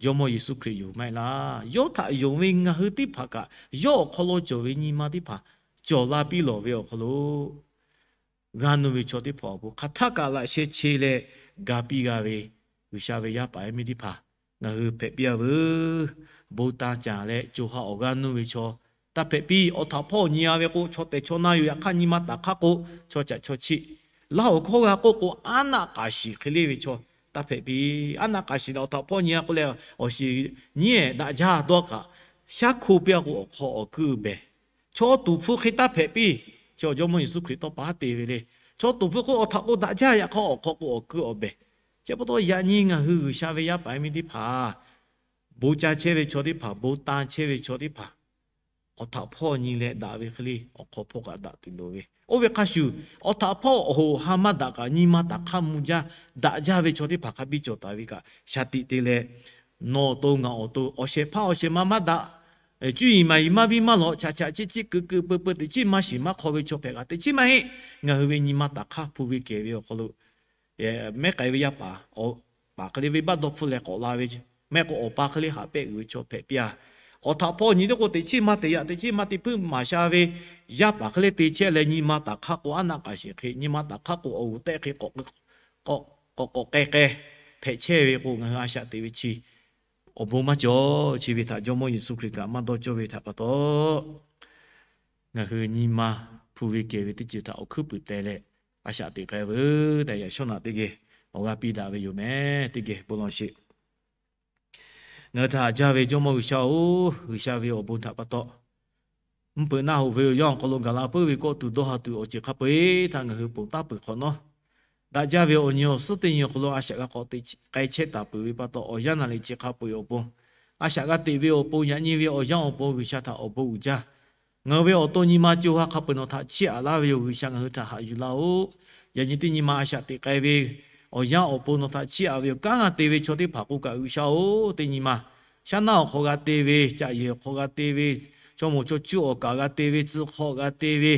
Jawˇmawˇ Yeˍsuˆ Hkriꞈ yoˬ maˇ heˆ laˇ. Yawˇ htaꞈ yonˍ ve ngaˬ hui teˇ hpaˍ kaꞈ, yawˇ awˬ hk'aw lo cawˬ ve nyi ma teˇ hpaˍ cawˬ la piˇ lawˬ ve awˬ hk'aw lo, g'aˇ nuˇ ve chaw teˇ hpaˍ awˬ pon hk'aˬ htaˇ kaꞈ laꞈ sheh che leh ga piˇ g'a ve G'uiˬsha ve yaˇ paˍ yaˇ miˇ teˇ hpaˍ ngaˬ hui hpehꞈ piˇ-a veuˬ. Bon tan caˍ leh co ha awˬ g'aˇ nuˇ ve chaw taˇ hpehꞈ piˇ. Awˬ htaꞈ hpawˇ nyi-a ve k'o, chaw tehˬ chaw na yoˬ. Yaꞈ hk'aˇ, nyi ma taˍ hk'aˇ k'o, chaw caꞈ chaw chiˆ, laˇ awˬ hkawˇ g'a k'oˆ k'o, aˉ naˆ k'aˍ shiˍ hk'e le ve chaw taˇ hpehꞈ piˇ. Aˉ naˆ k'aˍ shiˍ leh awˬ htaꞈ hpawˇ nyi-a k'oˆ leh, awˬ shiˍ nyiˉ-ehˍ daꞈ jaˇ dawˇ kaꞈ, shaˉ hkoˇ piˇ-a k'o, awˬ hk'aw awˬ kuiˉ beˬ. Chaw tuˍ hpfuh hk'e taˇ hpehꞈ piˇ. Chi awˬ Jawˇmawˇ Yeˍsuˆ Hkriꞈ tawˇ pa haˉ te ve le. Chaw tuˍ hpfuh k'o, awˬ htaꞈ k'o daꞈ jaˇ, yaꞈ hk'aˇ awˬ hk'aw k'o awˬ kuiˉ awˬ beˬ. Chi pa taw yaꞈ nyi ngaˬ hui G'uiˬsha ve yaˇ paˍ yaˇ miˇ teˇ hpaˍ, bon ca chehˇ ve chaw teˇ hpaˍ, bon tan chehˇ ve chaw teˇ hpaˍ, awˬ htaꞈ hpawˇ nyi leh daꞈ ve hk'e le awˬ hk'aw hpawˇ kaꞈ daꞈ tuˬ loˍ ve. Oˇ ve hk'a shuˍ, awˬ htaꞈ hpawˇ awˬ hoꞈ ha maˇ daꞈ kaꞈ, nyi ma taˍ hk'aˇ mvuh jaˇ, daꞈ jaˇ ve chaw teˇ hpaˍ hk'a biˇ cawˬ taˍ ve kaꞈ shaˍ tiꞈ te leh, nawˬ awˬ to ngaˬ awˬ to awˬ shehˍ hpaˇ awˬ shehˍ ma maˇ daꞈ, cuˇ yiˍ maˍ yiˍ maˇ biˇ maˇ lawꞈ, chaꞈ chaꞈ chiˆ chiˆ keu keu peu peu teꞈ chiˉ maˇ shiˍ maˇ hk'aw ve chaw hpehꞈ kaꞈ teꞈ chiˉ maˇ heˆ. Ngaˬ hui ve nyi ma taˍ hk'aˇ hpu ve kehˬ ve awˬ hk'aw lo mehˉ k'ai ve yaˇ paˍ, awˬ paˍ hk'e le venˇbaˆ dawˇ hpfuhˇ leh k'awꞈ la ve, mehˆ k'o awˬ pa hk'e le haꞈ pehˆ uiˍ ve chaw hpehꞈ piˇ-a. Awˬ htaꞈ hpawˇ nyi teˇ k'o, teꞈ chiˉ maˇ teꞈ yaꞈ, teꞈ chiˉ maˇ te puiˉ maˍ sha ve yaˇ paˍ hk'e le te chehˇ leh, nyi ma taˍ hk'aˇ k'o aˉ naˆ k'aˍ shiˍ hk'e, nyi ma taˍ hk'aˇ k'o awˬ g'uˬ tehˆ hk'e, k'awꞈ k'awꞈ k'ai k'ai hpehꞈ chehˇ ve k'o, ngaˬ hui a shaꞈ teꞈ ve chi awˬ bon maˇ cawˬ. Chi ve htaꞈ Jawˇmawˇ Yeˍsuˆ Hkriꞈ kaꞈ maˇ dawˇ cawˇ ve htaꞈ pa taw, ngaˬ hui nyi ma hpu ve kehˬ ve teˇ ceuˬ htaꞈ awˬ hkuiˉ puiˍ teh leh, a shaꞈ teꞈ k'ai veuˬ tehꞈ, yaꞈ shawˉ naꞈ teˇ geh awˬ g'aˇ piˇ daꞈ ve yoˬ meh. Teˇ geh bon lawˬ sheˍ. Ngaˬ hui htaꞈ haꞈ jaˇ ve Jawˇmawˇ G'uiˬsha-oˬ, G'uiˬsha ve awˬ bon htaꞈ pa taw, mvuhˇ peuꞈ naˆ hoꞈ ve awˬ yanˇ awˬ hk'aw lo gaˬ la puiˉ ve kawˆ tuˬ dawˇ ha tuˬ awˬ ceuˬ hk'a peu-eˬ htaꞈ ngaˬ hui ponˬ taˉ peuˬ hk'awꞈ nawˉ, daꞈ jaˇ ve awˬ nyi awˬ suhˉ teˇ nyi awˬ hk'aw lo a shaꞈ g'a k'awꞈ teꞈ k'ai chehˇ taˍ peuˬ ve pa taw, awˬ yanˇ naˍ riˍ chi hk'a peu-eˬ awˬ pon, a shaꞈ g'a teꞈ ve awˬ pon, yaꞈ nyi ve awˬ yanˇ awˬ pon G'uiˬsha htaꞈ awˬ bon uiˍ jaˇ. Ngaˬ hui ve awˬ to nyi ma co ha hk'a peu-eˬ nawˬ htaꞈ chiˇ aꞈ laˇ ve yoˬ. G'uiˬsha ngaˬ hui htaꞈ haꞈ yuˬ laˇ-oˆ. Yaꞈ nyi teˇ nyi ma a shaꞈ teꞈ k'ai ve awˬ yanˇ awˬ pon nawˬ htaꞈ chiˇ aꞈ ve yoˬ. Kanˉ g'a te ve chaw teˇ hpaˍ k'o kaꞈ G'uiˬsha-oˬ, teˇ nyi ma shaˉ naˆ awˬ hk'aw g'a te ve, caꞈ yehˬ awˬ hk'aw g'a te ve, chaw moˍ chaw cuˇ awˬ kaˍ g'a te ve, tcuh hk'aw g'a te ve,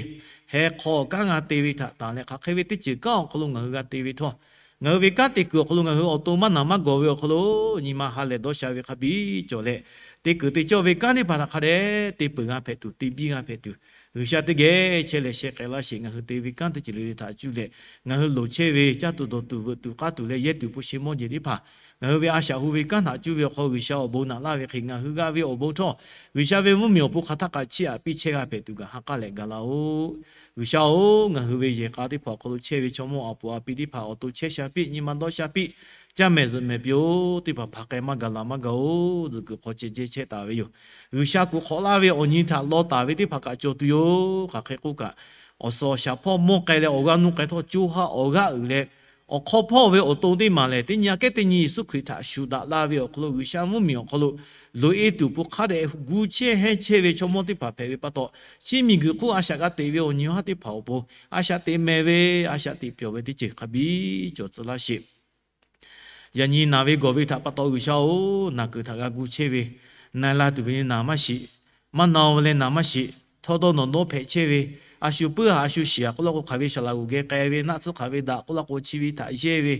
heh hk'aw kanˉ g'a te ve htaꞈ tanˬ leh, hk'aˬ hk'e ve teˇ ceuˬ kanˉ awˬ hk'aw lo ngaˬ hui g'a te ve htawˇ, ngaˬ hui ve kanˉ te kuiˬ awˬ hk'aw lo ngaˬ hui awˬ to maˇ naˬ maˇ gawˬ ve awˬ hk'aw lo nyi ma ha lehˬ dawˇ sha ve hk'a biˇ cawˬ leh, te kuiˬ te cawˇ ve kanˉ teˇ hpaˍ htaꞈ hk'a dehꞈ te peuˬ g'a hpehꞈ tuˬ, te biˇ g'a hpehꞈ tuˬ, G'uiˬsha teˇ geh chehˇ leh sheh k'ai laˇ sheˍ. Ngaˬ hui te ve kanˉ teˇ ceuˬ le le htaꞈ cuˇ leh, ngaˬ hui loˍ chehˇ ve caˇ tuˬ dawˬ tuˬ veuꞈ tuˬ k'aˉ tuˬ leh yehˇ tuˬ hpu shi mawˇ jeˬ teˇ hpaˍ, ngaˬ hui ve a shaꞈ hu ve kanˉ htaꞈ cuˇ ve awˬ hk'aw G'uiˬsha awˬ bon naꞈ laˇ ve hk'e, ngaˬ hui g'a ve awˬ bon htawˇ, G'uiˬsha ve mvuhˇmiˬ awˬ pon hk'aˬ htaˇ kaꞈ chiˇ aꞈ piˇ chehˇ g'a hpehꞈ tuˬ gaˬ ha k'aˉ leh gaˬ laˇ-oˆ. G'uiˬsha-oˬ, ngaˬ hui ve yehˬ k'a teˇ hpaˍ awˬ hk'aw lo chehˇ ve chaw mawˇ a poˍ a pi teˇ hpaˍ awˬ to chehˇ sha piˇ, nyi ma dawˇ sha piˇ, caˇ mehˍ zuhꞈ mehˍ piˇ-oˬ. Teˇ hpaˍ hpaˍ k'ai maˇ gaˬ laˬ maˇ gaˬ-oˬ. Zuhꞈ kuiˬ hk'aw ceh jehˇ chehˇ taˍ ve yoˬ. G'uiˬsha kuˬ hk'awꞈ laˇ ve awˬ nyi htaꞈ law taˍ ve teˇ hpaˍ kaꞈ cawˬ tuˬ yoˬ. Hk'aˬ hk'e k'oˆ kaꞈ, awˬ suhˍ awˬ shaˍ hpawˇ mawˇ k'ai leh awˬ g'aˇ nuˇ k'ai htawˇ, co ha awˬ g'aˇ uiˍ leh awˬ hk'aw hpawˇ ve awˬ to teˇ maˬ lehˬ, teˇ nyi aꞈ kehˉ teˇ nyi Yeˍsuˆ Hkriꞈ htaꞈ shuˍ daꞈ la ve awˬ hk'aw lo G'uiˬsha mvuhˇmiˬ awˬ hk'aw lo loꞈ-e tuˬ pon hk'a dehꞈ gu chehˇ hehnˇ chehˇ ve chaw mawˇ teˇ hpaˍ hpehꞈ ve pa taw, chi miˬguiˬ hk'oˆ a shaꞈ g'a teꞈ ve awˬ nyi haˉ teˇ hpaˍ awˬ pon a shaꞈ teꞈ mehˍ ve, a shaꞈ teꞈ pyawˬ ve teˇ ceuˬ hk'a biˇ cawˬ tcuh laˇ sheˍ. Yaꞈ nyi naˬ ve gawˬ ve htaꞈ pa taw G'uiˬsha-oˬ, naˬ kuiˬ htaꞈ g'a gu chehˇ ve, na e la tuˬ ve naˬ maˇ shiˍ, maˇ na-o ve leh naˬ maˇ shiˍ, htawˇ dawˇ nawˬ dawˇ hpehꞈ chehˇ ve, a shu puiˉ a a shu shiˍ a k'oˆ laˇ k'o, hk'aˬ ve shaˍ laꞈ g'oˬ geh k'ai ve, naˆ tsuhˇ hk'aˬ ve daꞈ k'oˆ laˇ k'o, chi ve htaꞈ yehˇ ve,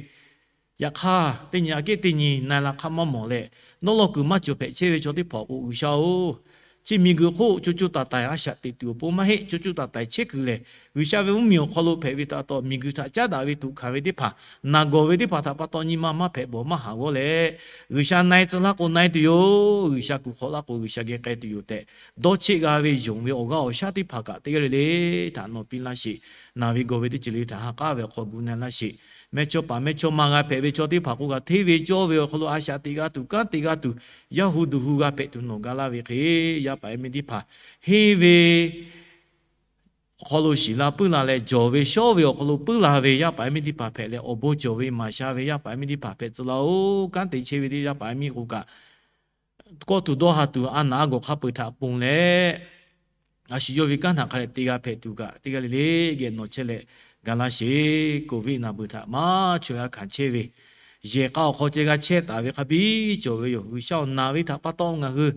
yaꞈ hk'aˇ teˇ nyi aꞈ kehˉ teˇ nyi na e la hk'aˇ maˇ mawˬ leh, nawˉ lawˇ kuiˬ maˇ cawˬ hpehꞈ chehˇ ve chaw teˇ hpaˍ k'o, G'uiˬsha-oˬ, Chi miˬguiˬ hk'oˆ co co taiˍ taiˍ a shaꞈ teꞈ tuˬ awˬ pon maˇ heˆ. Co co taiˍ taiˍ chehˇ kuiˬ lehˬ, G'uiˬsha ve mvuhˇmiˬ awˬ hk'aw lo hpehꞈ ve htaꞈ taw, miˬguiˬ htaꞈ caˉ daꞈ ve tuꞈ hkanˍ ve teˇ hpaˍ, naˬ gawˬ ve teˇ hpaˍ htaꞈ pa taw nyi ma maˇ hpehꞈ bawˬ maˇ haˍ g'awˇ leh, G'uiˬsha na-e tcuh laˇ k'o na-e tuˬ yoˬ. G'uiˬsha kuˬ hk'awꞈ laˇ k'o G'uiˬsha geh k'ai tuˬ yoˬ tehꞈ, dawˇ cheˆ g'a ve yonˍ ve awˬ g'aˇ awˬ shaˉ teˇ hpaˍ kaꞈ teˇ g'aˇ le le htaꞈ nawˬ piˇ laˇ sheˍ. Naˬ ve gawˬ ve teˇ ceuˬ le htaꞈ ha k'aˉ ve awˬ hk'aw gu na-e laˇ sheˍ. Mehˇchawˇ paˍ mehˇchawˇma g'a hpehꞈ ve chaw teˇ hpaˍ k'o, g'a hteˇ ve cawˇ ve awˬ hk'aw lo a shaꞈ teꞈ g'a tuˬ, kanˉ te g'a tuˬ, yaˇ hu duˬ hu g'a hpehꞈ tuˬ nawˬ ga laˇ ve hk'e, yaˇ paˍ yaˇ miˇ teˇ hpaˍ henˇ ve awˬ hk'aw lo shiˍ la puiˉ la leh, jawˬ ve shawˉ ve awˬ hk'aw lo puiˉ la ve yaˇ paˍ yaˇ miˇ teˇ hpaˍ hpehꞈ leh, awˬ bon cawˬ ve maˍ sha ve yaˇ paˍ yaˇ miˇ teˇ hpaˍ hpehꞈ tcuh laˇ-oˬ. Kanˉ te chehˇ ve teˇ yaˇ paˍ yaˇ miˇ k'o kaꞈ, kawˆ tuˬ dawˇ ha tuˬ a naˍ a gawˬ hk'a peu-eˬ htaꞈ ponˬ leh, a shu yawˇ ve kanˉ htaꞈ hk'a dehꞈ te g'a hpehꞈ tuˬ kaꞈ teˇ g'aˇ le le geh nawˬ chehˇ leh ga laˇ sheˍ. Covid naˬ beuˬ htaꞈ maˇ chaweh a hkanˍ chehˇ ve, yehˬ k'a awˬ hk'aw ceh g'a chehˇ taˍ ve hk'a biˇ cawˬ ve yoˬ. G'uiˬsha awˬ naˬ ve htaꞈ pa taw ngaˬ hui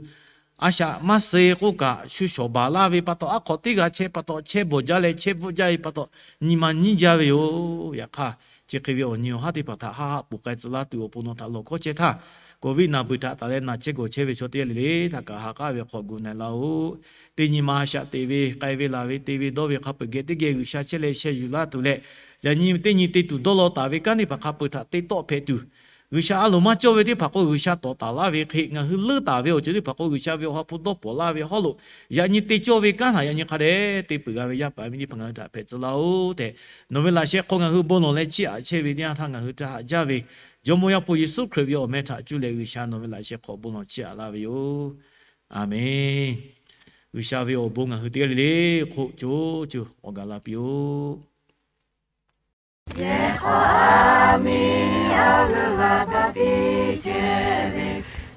a shaꞈ maˇ suh k'oˆ kaꞈ, shu shawˍ baˬ laˇ ve pa taw, aˉ hk'awꞈ teˇ g'a chehˇ pa taw, chehˇ bawˬ jaˇ leh chehˇ bvuhˆ jaˇ ve pa taw, nyi ma nyiˉ jaˇ ve yoˬ. Yaꞈ hk'aˇ, chi hk'e ve awˬ nyi awˬ haˉ teˇ hpaˍ htaꞈ haˆ haˆ poˬ k'ai tcuh laˇ tuˬ awˬ pon nawˬ htaꞈ lawˬ hkawˇ chehˇ htaˇ, Covid naˬ beuˬ htaꞈ taˍ leh naˬ chehˇ gawˬ chehˇ ve chaw teˇ g'aˇ le le htaꞈ kaꞈ ha k'aˉ ve hk'awꞈ gu na-e laˇ-oˬ. Teˇ nyi ma a shaꞈ teꞈ ve, k'ai ve laˬ ve, te ve dawˇ ve hk'a peu-eˬ geh teˇ geh G'uiˬsha chehˇ leh sheh yuˬ laˇ tuˬ leh, yaꞈ nyi teˇ nyi te tuˬ dawˇ law taˍ ve kanˉ teˇ hpaˍ hk'a peu-eˬ htaꞈ te tawˆ hpehꞈ tuˬ, G'uiˬsha a loˍ maˇ cawˇ ve teˇ hpaˍ k'o G'uiˬsha tawˍ taˍ laˇ ve hk'e, ngaˬ hui leuˉ taˍ ve awˬ ceuˬ teˇ hpaˍ k'o G'uiˬsha ve awˬ ha hpu dawˇ pawnˍ laˇ ve hawˉ lo, yaꞈ nyi te cawˇ ve kanˉ htaꞈ yaꞈ nyi hk'a dehꞈ te peuˬ g'a ve yaˇ paˍ miˇ teˇ hpaˍ ngaˬ hui htaꞈ hpehꞈ tcuh laˇ-oˬ tehꞈ, nawˬ ve laꞈ sheh hk'aw ngaˬ hui bon lawˬ leh chiˇ aꞈ chehˇ ve teˇ yanˇ htaˇ ngaˬ hui htaꞈ haꞈ jaˇ ve Jawˇmawˇ Yaˇ hpu Yeˍsuˆ Hkriꞈ ve awˬ meh htaꞈ cuˇ leh G'uiˬsha nawˬ ve laꞈ sheh hk'aw bon lawˬ chiˇ aꞈ laˇ ve yoˬ. A menˍ. G'uiˬsha ve awˬ bon ngaˬ hui teˇ g'aˇ le le hk'oˆ co co awˬ gaˬ la piˇ-oˆ. Yehˬ hk'aw a miˇ awˬ g'euˆ g'a baˬ piˇ chehˇ ve,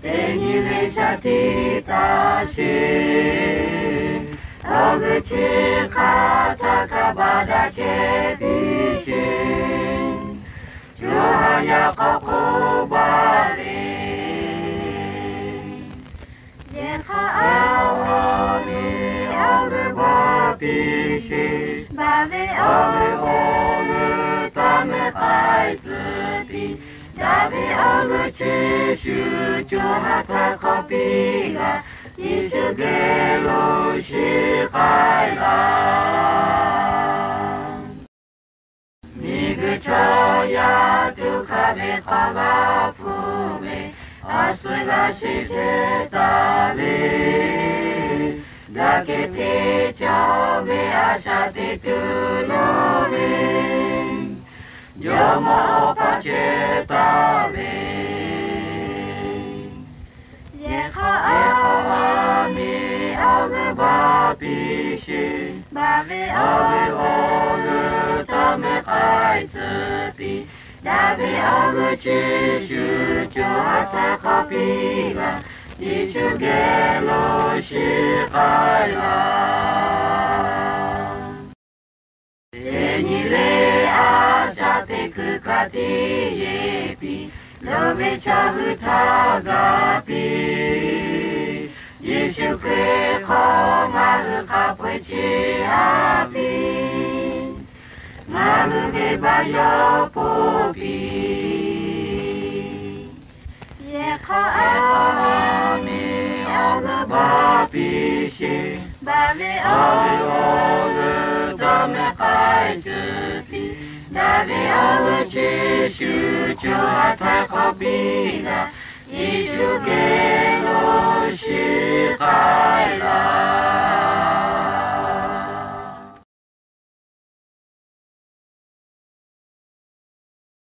teˇ nyi ve shaˍ tiꞈ taˇ sheˍ. Awˬ g'euˆ chi hk'a htaˇ kaꞈ baˬ daꞈ chehˇ piˇ sheˍ. Co ha yaˇ hk'aw k'o baˬ ve, yehˬ hk'aw a miˇ awˬ g'euˆ baˬ piˇ sheˍ. Baˬ ve awˬ g'euˆ awˬ g'euˆ taˇ mehˉ k'ai tcuh piˇ. Daꞈ ve awˬ g'euˆ chi shu co ha htaˇ hk'aw piˇ g'a, Yeˍsuˆ geh lo shiˍ k'ai laˇ. Miˬguiˬ chaw yaˇ tuꞈ hk'aˇ ve hk'aw g'aˇ hpu ve, a suh g'a sheˍ chehˇ taˍ ve, daꞈ kehˬ hteˇ cawˇ ve a shaꞈ teꞈ tuˬ lo ve, Jawˇmawˇ Awˬ pa chehˇ taˍ ve. Yehˬ hk'aw a miˇ awˬ g'euˆ baˬ piˇ sheˍ. Baˬ ve awˬ g'euˆ awˬ g'euˆ taˇ mehˉ k'ai tcuh piˇ. Daꞈ ve awˬ g'euˆ chi shu co ha htaˇ hk'aw piˇ g'a, Yeˍsuˆ geh lo shiˍ k'ai laˇ. Teˇ nyi le a shaꞈ teꞈ kuiˬ hk'a tiꞈ yeˬ piˇ, loˍ ve chaw hui htaꞈ ga piˇ. Yeˍsuˆ Hkriꞈ hk'aw ngaˬ hui hk'a peu-eˬ chiˇ aꞈ piˇ. Ngaˬ hui ve baˬ yawˇ ponˬ piˇ. Yehˬ hk'aw a miˇ awˬ g'euˆ baˬ piˇ sheˍ. Baˬ ve awˬ g'euˆ awˬ g'euˆ taˇ mehˉ k'ai tcuh piˇ. Daꞈ ve awˬ g'euˆ chi shu co ha htaˇ hk'aw piˇ g'a, Yeˍsuˆ geh lo shiˍ k'ai laˇ.